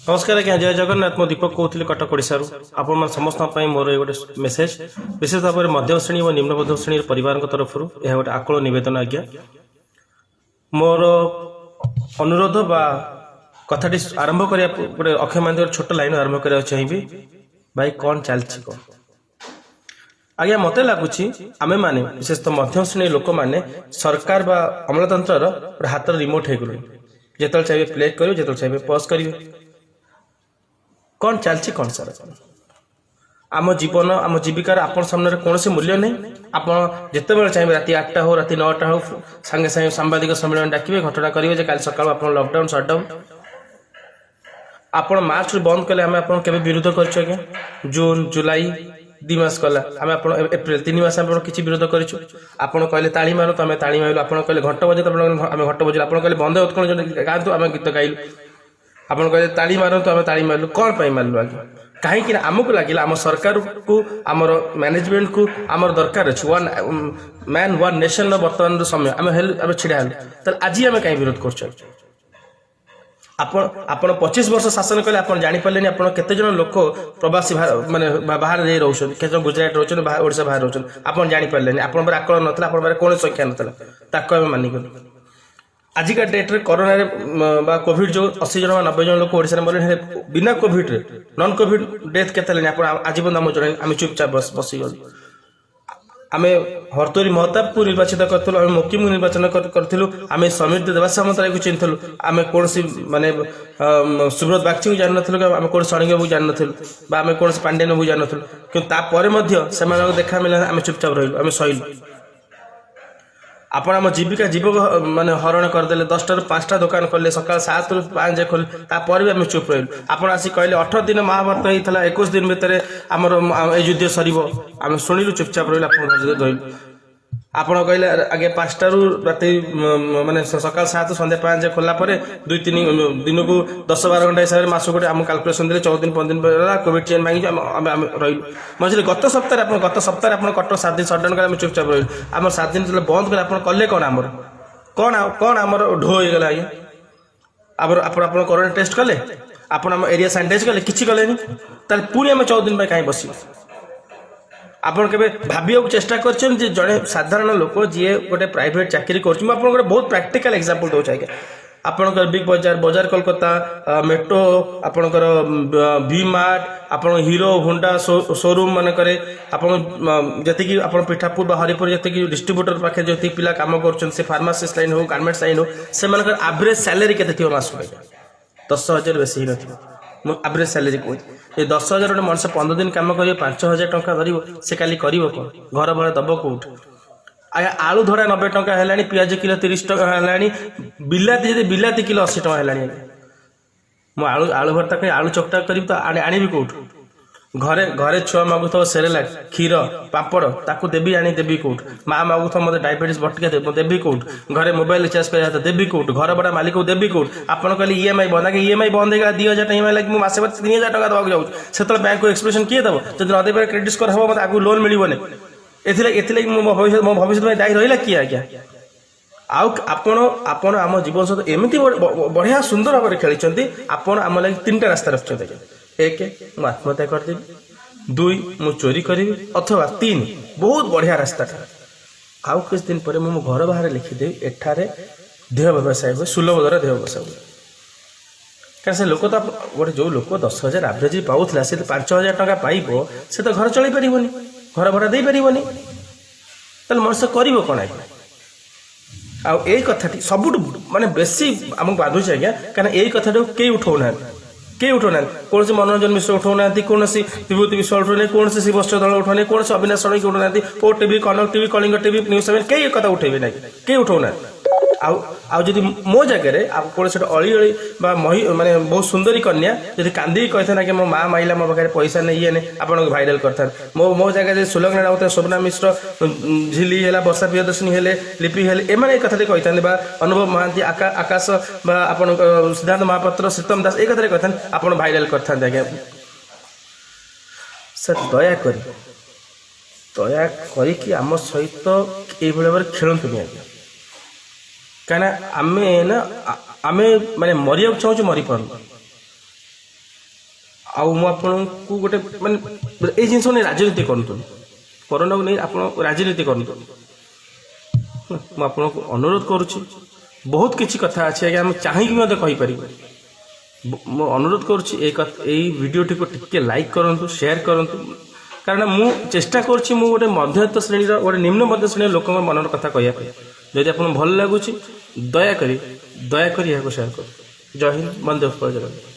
ନମସ୍କାର ଆଜ୍ଞା, ଜୟ ଜଗନ୍ନାଥ। ମୁଁ ଦୀପକ କହୁଥିଲି କଟକ, ଓଡ଼ିଶାରୁ। ଆପଣମାନେ ସମସ୍ତଙ୍କ ପାଇଁ ମୋର ଏଇ ଗୋଟେ ମେସେଜ, ବିଶେଷ ଭାବରେ ମଧ୍ୟମ ଶ୍ରେଣୀ ଓ ନିମ୍ନ ମଧ୍ୟମ ଶ୍ରେଣୀର ପରିବାରଙ୍କ ତରଫରୁ ଏହା ଗୋଟେ ଆକୁଳ ନିବେଦନ। ଆଜ୍ଞା, ମୋର ଅନୁରୋଧ ବା କଥାଟି ଆରମ୍ଭ କରିବା ଗୋଟେ ଅକ୍ଷୟ ମହାନ୍ତିଙ୍କର ଛୋଟ ଲାଇନ୍ ଆରମ୍ଭ କରିବାକୁ ଚାହିଁବି। ଭାଇ, କ'ଣ ଚାଲିଛି କ'ଣ? ଆଜ୍ଞା, ମୋତେ ଲାଗୁଛି ଆମେମାନେ, ବିଶେଷତଃ ମଧ୍ୟମ ଶ୍ରେଣୀ ଲୋକମାନେ, ସରକାର ବା ଅମଲାତନ୍ତ୍ରର ଗୋଟେ ହାତର ରିମୋଟ୍ ହେଇଗଲୁଣି। ଯେତେବେଳେ ଚାହିଁବେ ପ୍ଲେ କରିବେ, ଯେତେବେଳେ ଚାହିଁବେ ପଜ୍ କରିବେ। କ'ଣ ଚାଲିଛି କ'ଣ ସାର୍? ଆମ ଜୀବନ, ଆମ ଜୀବିକାର ଆପଣ ସାମ୍ନାରେ କୌଣସି ମୂଲ୍ୟ ନାହିଁ। ଆପଣ ଯେତେବେଳେ ଚାହିଁବେ, ରାତି 8ଟା ହଉ, ରାତି 9ଟା ହଉ, ସାଙ୍ଗେ ସାଙ୍ଗେ ସାମ୍ବାଦିକ ସମ୍ମିଳନୀ ଡାକିବେ, ଘଟଣା କରିବେ ଯେ କାଲି ସକାଳୁ ଆପଣ ଲକଡାଉନ, ସଟଡାଉନ। ଆପଣ ମାର୍ଚ୍ଚରୁ ବନ୍ଦ କଲେ, ଆମେ ଆପଣ କେବେ ବିରୋଧ କରିଛୁ ଆଜ୍ଞା? ଜୁନ, ଜୁଲାଇ 2 ମାସ ଗଲା, ଆମେ ଆପଣ ଏପ୍ରିଲ 3 ମାସ ଆପଣ କିଛି ବିରୋଧ କରିଛୁ? ଆପଣ କହିଲେ ତାଳି ମାରନ୍ତୁ, ଆମେ ତାଳି ମାରିଲୁ। ଆପଣ କହିଲେ ଘଣ୍ଟ ବଜାନ୍ତୁ, ଆପଣ ଆମେ ଘଣ୍ଟ ବଜାଇଲୁ। ଆପଣ କହିଲେ ବନ୍ଦେ ଉତ୍କଳ ଗାଆନ୍ତୁ, ଆମେ ଗୀତ ଗାଇଲୁ। ଆପଣ କହିଲେ ତାଳି ମାରନ୍ତୁ, ଆମେ ତାଳି ମାରିଲୁ। କ'ଣ ପାଇଁ ମାରିଲୁ ଆଜ୍ଞା? କାହିଁକି ନା ଆମକୁ ଲାଗିଲା ଆମ ସରକାରକୁ, ଆମର ମ୍ୟାନେଜମେଣ୍ଟକୁ ଆମର ଦରକାର ଅଛି। ୱାନ୍ ମ୍ୟାନ୍ ୱାନ୍ ନେସନର ବର୍ତ୍ତମାନର ସମୟ, ଆମେ ହେଲୁ, ଆମେ ଛିଡ଼ା ହେଲୁ। ତାହେଲେ ଆଜି ଆମେ କାହିଁ ବିରୋଧ କରୁଛୁ? ଆପଣ 25 ବର୍ଷ ଶାସନ କଲେ, ଆପଣ ଜାଣିପାରିଲେନି ଆପଣ କେତେ ଜଣ ଲୋକ ପ୍ରବାସୀ ମାନେ ବାହାରେ ଯାଇ ରହୁଛନ୍ତି, କେତେ ଜଣ ଗୁଜରାଟ ରହୁଛନ୍ତି, ଓଡ଼ିଶା ବାହାରେ ରହୁଛନ୍ତି। ଆପଣ ଜାଣିପାରିଲେନି। ଆପଣଙ୍କ ପାଖରେ ଆକଳନ ନଥିଲା, ଆପଣଙ୍କ ପାଖରେ କୌଣସି ସଂଖ୍ୟା ନଥିଲା, ତାକୁ ଆମେ ମାନିଗଲୁ। ଆଜିକା ଡେଟ୍ରେ କରୋନାରେ ବା କୋଭିଡ ଯୋଉ 80 ଜଣ ବା 90 ଜଣ ଲୋକ ଓଡ଼ିଶାରେ ମରିଲେଣି, ହେଲେ ବିନା କୋଭିଡରେ ନନ୍ କୋଭିଡ ଡେଥ୍ କେତେ ହେଲେଣି, ଆପଣ ଆଜି ପର୍ଯ୍ୟନ୍ତ ଆମକୁ ଜଣେଇଲେ। ଆମେ ଚୁପଚାପ ବସିଗଲୁ। ଆମେ ଭର୍ତ୍ତୃହରି ମହତାବକୁ ନିର୍ବାଚିତ କରିଥିଲୁ, ଆମେ ମୋକିମକୁ ନିର୍ବାଚନ କରିଥିଲୁ, ଆମେ ସମୀର ଦେବାଶିଷ ସାମନ୍ତରାୟକୁ ଚିହ୍ନିଥିଲୁ। ଆମେ କୌଣସି ମାନେ ସୁବ୍ରତ ବାଗଚୀକୁ ଜାଣିନଥିଲୁ କି ଆମେ କୌଣସି ଷଡ଼ଙ୍ଗୀ ବାବୁକୁ ଜାଣିନଥିଲୁ ବା ଆମେ କୌଣସି ପାଣ୍ଡିଆନ ବାବୁକୁ ଜାଣିନଥିଲୁ। କିନ୍ତୁ ତାପରେ ମଧ୍ୟ ସେମାନଙ୍କ ଦେଖା ମିଳିଲା, ଆମେ ଚୁପଚାପ ରହିଲୁ, ଆମେ ସହିଲୁ। ଆପଣ ଆମ ଜୀବିକା ଜୀବକ ମାନେ ହରଣ କରିଦେଲେ। 10ଟାରୁ 5ଟା ଦୋକାନ ଖୋଲିଲେ, ସକାଳ 7ରୁ 5 ଯାଏ ଖୋଲିଲେ, ତାପରେ ବି ଆମେ ଚୁପ୍ ରହିଲୁ। ଆପଣ ଆସି କହିଲେ 18 ଦିନ ମହାଭାରତ ହେଇଥିଲା, 21 ଦିନ ଭିତରେ ଆମର ଏଇ ଯୁଦ୍ଧ ସରିବ। ଆମେ ଶୁଣିଲୁ, ଚୁପଚାପ ରହିଲୁ, ଆପଣ ଧୈର୍ଯ୍ୟ ଧରିଲୁ। ଆପଣ କହିଲେ ଆଜ୍ଞା 5ଟାରୁ ରାତି ମାନେ ସକାଳ 7 ସନ୍ଧ୍ୟା 5 ଯାଏ ଖୋଲିଲା ପରେ ଦୁଇ ତିନି ଦିନକୁ 10-12 ଘଣ୍ଟା ହିସାବରେ ମାସକୁ ଗୋଟେ ଆମ କାଲକୁଲେସନ ଦେଲେ, 14 ଦିନ 15 ଦିନ ହେଲା, କୋଭିଡ ଚେନ୍ ଭାଙ୍ଗିଛି। ଆମେ ରହିଲୁ। ମଝିରେ ଗତ ସପ୍ତାହରେ ଆପଣ କଟକ 7 ଦିନ ସଟଡାଉନ କଲେ, ଆମେ ଚୁପଚାପ ରହିଲୁ। ଆମର 7 ଦିନ ଯେତେବେଳେ ବନ୍ଦ କଲେ, ଆପଣ କଲେ କ'ଣ? ଆମର କ'ଣ ଆଉ କ'ଣ ଆମର ଢୋ ହେଇଗଲା ଆଜ୍ଞା? ଆମର ଆପଣ କରୋନା ଟେଷ୍ଟ କଲେ? ଆପଣ ଆମ ଏରିଆ ସାନିଟାଇଜ କଲେ? କିଛି କଲେନି। ତାହେଲେ ପୁଣି ଆମେ 14 ଦିନ ପାଇଁ କାହିଁ ବସିବୁ? ଆପଣ କେବେ ଭାବିବାକୁ ଚେଷ୍ଟା କରିଛନ୍ତି ଯେ ଜଣେ ସାଧାରଣ ଲୋକ ଯିଏ ଗୋଟେ ପ୍ରାଇଭେଟ ଚାକିରି କରୁଛି? ମୁଁ ଆପଣଙ୍କୁ ଗୋଟେ ବହୁତ ପ୍ରାକ୍ଟିକାଲ ଏକ୍ସାମ୍ପଲ ଦେଉଛି ଆଜ୍ଞା। ଆପଣଙ୍କର ବିଗ୍ ବଜାର, ବଜାର କୋଲକାତା, ମେଟ୍ରୋ, ଆପଣଙ୍କର ଭି ମାର୍ଟ, ଆପଣ ହିରୋ ହୋଣ୍ଡା ସୋରୁମ୍ ମାନଙ୍କରେ ଆପଣ ଯେତିକି ଆପଣ ପିଠାପୁର ବା ହରିପୁର ଯେତିକି ଡିଷ୍ଟ୍ରିବ୍ୟୁଟର ପାଖରେ ଯେତିକି ପିଲା କାମ କରୁଛନ୍ତି, ସେ ଫାର୍ମାସିଷ୍ଟ ଲାଇନ୍ ହଉ, ଗାର୍ମେଣ୍ଟସ ଲାଇନ୍ ହଉ, ସେମାନଙ୍କର ଆଭରେଜ ସାଲାରୀ କେତେ ଥିବ ମାସକୁ ଆଜ୍ଞା? 10,000 ବେଶୀ ହେଇନଥିବ। ମୁଁ ଆଭରେଜ ସାଲାରୀ କହୁଛି। ଏ 10,000 ଗୋଟେ ମଣିଷ 15 ଦିନ କାମ କରିବ, 5,000 ଟଙ୍କା ଧରିବ, ସେ କାଲି କରିବ କ'ଣ? ଘର ଭଡ଼ା ଦବ କୋଉଠୁ ଆଜ୍ଞା? ଆଳୁ ଧଡ଼ା 90 ଟଙ୍କା ହେଲାଣି, ପିଆଜ କିଲୋ 30 ଟଙ୍କା ହେଲାଣି, ବିଲାତି ଯଦି ବିଲାତି କିଲୋ 80 ଟଙ୍କା ହେଲାଣି ଆଜ୍ଞା। ମୁଁ ଆଳୁ ଭର୍ତ୍ତା କରି, ଆଳୁ ଚକଟା କରିବି ତ ଆଣିବି କୋଉଠୁ? ଘରେ ଘରେ ଛୁଆ ମାଗୁଥିବ ସେରେଲାକ୍, କ୍ଷୀର, ପାମ୍ପଡ଼, ତାକୁ ଦେବି, ଆଣି ଦେବି କୋଉଠୁ? ମା ମାଗୁଥିବ ମୋତେ ଡାଇବେଟିସ୍ ବଟିକା ଦେବ, ଦେବି କୋଉଠୁ? ଘରେ ମୋବାଇଲ ରିଚାର୍ଜ କରିବା କଥା, ଦେବି କୋଉଠୁ? ଘର ଭଡ଼ା ମାଲିକକୁ ଦେବି କୋଉଠୁ? ଆପଣ କହିଲେ ଇଏମ୍ଆଇ ବନ୍ଦ। ଆଜ୍ଞା, ଇଏମ୍ଆଇ ବନ୍ଦ ହେଇଗଲା, 2,000 ଟଙ୍କା ଇଏମ୍ଆଇ ଲାଗି ମୁଁ ମାସେ ପରେ 3,000 ଟଙ୍କା ଦେବାକୁ ଯାଉଛି। ସେତେବେଳେ ବ୍ୟାଙ୍କକୁ ଏକ୍ସପ୍ରେସନ୍ କିଏ ଦେବ? ଯଦି ନ ଦେଇପାରେ, କ୍ରେଡିଟ୍ ସ୍କୋର ହେବ, ମୋତେ ଆଗକୁ ଲୋନ୍ ମିଳିବନି। ଏଥିଲାଗି ମୁଁ ମୋ ଭବିଷ୍ୟତ ପାଇଁ ଦାୟୀ ରହିଲା କିଏ ଆଜ୍ଞା? ଆଉ ଆପଣ ଆମ ଜୀବନ ସହିତ ଏମିତି ବଢ଼ିଆ ସୁନ୍ଦର ଭାବରେ ଖେଳିଛନ୍ତି। ଆପଣ ଆମ ଲାଗି ତିନିଟା ରାସ୍ତା ରଖିଛନ୍ତି ଆଜ୍ଞା। ଏକ, ମୁଁ ଆତ୍ମହତ୍ୟା କରିଦେବି। ଦୁଇ, ମୁଁ ଚୋରି କରିବି। ଅଥବା ତିନି, ବହୁତ ବଢ଼ିଆ ରାସ୍ତାଟା, ଆଉ କିଛି ଦିନ ପରେ ମୁଁ ମୋ ଘର ବାହାରେ ଲେଖିଦେବି, ଏଠାରେ ଦେହ ବ୍ୟବସାୟ ହୁଏ, ସୁଲଭ ଦର ଦେହ ବ୍ୟବସାୟ ହୁଏ। କାରଣ ସେ ଲୋକ ତ ଗୋଟେ ଯେଉଁ ଲୋକ 10,000 ଆଭରେଜ ପାଉଥିଲା, ସେ ତ 5,000 ଟଙ୍କା ପାଇବ, ସେ ତ ଘର ଚଳେଇ ପାରିବନି, ଘର ଭଡ଼ା ଦେଇପାରିବନି। ତାହେଲେ ମଣିଷ କରିବ କ'ଣ ଆଜ୍ଞା? ଆଉ ଏଇ କଥାଟି ସବୁଠୁ ମାନେ ବେଶୀ ଆମକୁ ବାଧୁଛି ଆଜ୍ଞା। କାରଣ ଏଇ କଥାଟାକୁ କେହି ଉଠଉନାହାନ୍ତି, କେହି ଉଠଉନାହାନ୍ତି। କୌଣସି ମନୋରଞ୍ଜନ ମିଶ୍ର ଉଠଉନାହାନ୍ତି, କୌଣସି ବିଭୂତି ବିଶ୍ୱାଳ ଉଠଉନାହାନ୍ତି, କୌଣସି ଶିବସ୍ୟ ଦଳ ଉଠଉନାହାନ୍ତି, କୌଣସି ଅବିନାଶ ଷଡ଼ଙ୍ଗୀ ଉଠଉନାହାନ୍ତି। O TV, Kanak TV, Kalinga TV, news seven, କେହି ଏ କଥା ଉଠେଇବେ ନାହିଁ, କେହି ଉଠଉନାହାନ୍ତି। ଆଉ ଯଦି ମୋ ଜାଗାରେ ଆଉ କୌଣସି ଗୋଟେ ଅଳି ଅଳି ବା ମହି ମାନେ ବହୁତ ସୁନ୍ଦରୀ କନ୍ୟା ଯଦି କାନ୍ଦିକି କହିଥାନ୍ତା କି ମୋ ମା ମାଇଲା, ମୋ ପାଖରେ ପଇସା ନେଇ, ଇଏ ନେଇ, ଆପଣଙ୍କୁ ଭାଇରାଲ କରିଥାନ୍ତେ। ମୋ ଜାଗାରେ ଯଦି ସୁଲଗ୍ନା ରାଉତ, ଶୋଭନା ମିଶ୍ର, ଝିଲି ହେଲା, ବର୍ଷା ପ୍ରିୟଦର୍ଶିନୀ ହେଲେ, ଲିପି ହେଲେ, ଏମାନେ ଏ କଥାଟି କହିଥାନ୍ତେ ବା ଅନୁଭବ ମହାନ୍ତି, ଆକାଶ ବା ଆପଣଙ୍କ ସିଦ୍ଧାନ୍ତ ମହାପାତ୍ର, ଶ୍ରୀତମ ଦାସ ଏ କଥାରେ କହିଥାନ୍ତେ, ଆପଣ ଭାଇରାଲ କରିଥାନ୍ତେ ଆଜ୍ଞା। ସାର୍, ଦୟାକରି ଦୟା କରିକି ଆମ ସହିତ ଏଇଭଳି ଭାବରେ ଖେଳନ୍ତୁନି ଆଜ୍ଞା। କାହିଁକିନା ଆମେ ନା ଆମେ ମାନେ ମରିବାକୁ ଚାହୁଁଛୁ, ମରିପାରୁନୁ। ଆଉ ମୁଁ ଆପଣଙ୍କୁ ଗୋଟେ ମାନେ ଏଇ ଜିନିଷ ନେଇ ରାଜନୀତି କରନ୍ତୁନି, କରୋନାକୁ ନେଇ ଆପଣ ରାଜନୀତି କରନ୍ତୁନି। ମୁଁ ଆପଣଙ୍କୁ ଅନୁରୋଧ କରୁଛି। ବହୁତ କିଛି କଥା ଅଛି ଆଜ୍ଞା, ଆମେ ଚାହିଁକି ମଧ୍ୟ କହିପାରିବୁ। ମୁଁ ଅନୁରୋଧ କରୁଛି, ଏଇ କଥା, ଏଇ ଭିଡ଼ିଓଟିକୁ ଟିକେ ଲାଇକ୍ କରନ୍ତୁ, ସେୟାର କରନ୍ତୁ, କାରଣ ମୁଁ ଚେଷ୍ଟା କରୁଛି ମୁଁ ଗୋଟେ ମଧ୍ୟବିତ୍ତ ଶ୍ରେଣୀର, ଗୋଟେ ନିମ୍ନ ମଧ୍ୟ ଶ୍ରେଣୀର ଲୋକଙ୍କ ମନର କଥା କହିବା ପାଇଁ। ଯଦି ଆପଣଙ୍କୁ ଭଲ ଲାଗୁଛି, ଦୟାକରି ଦୟାକରି ଏହାକୁ ସେୟାର କରନ୍ତୁ। ଜୟ ହିନ୍ଦ, ବନ୍ଦେ ଉତ୍କଳ ଜନନୀ।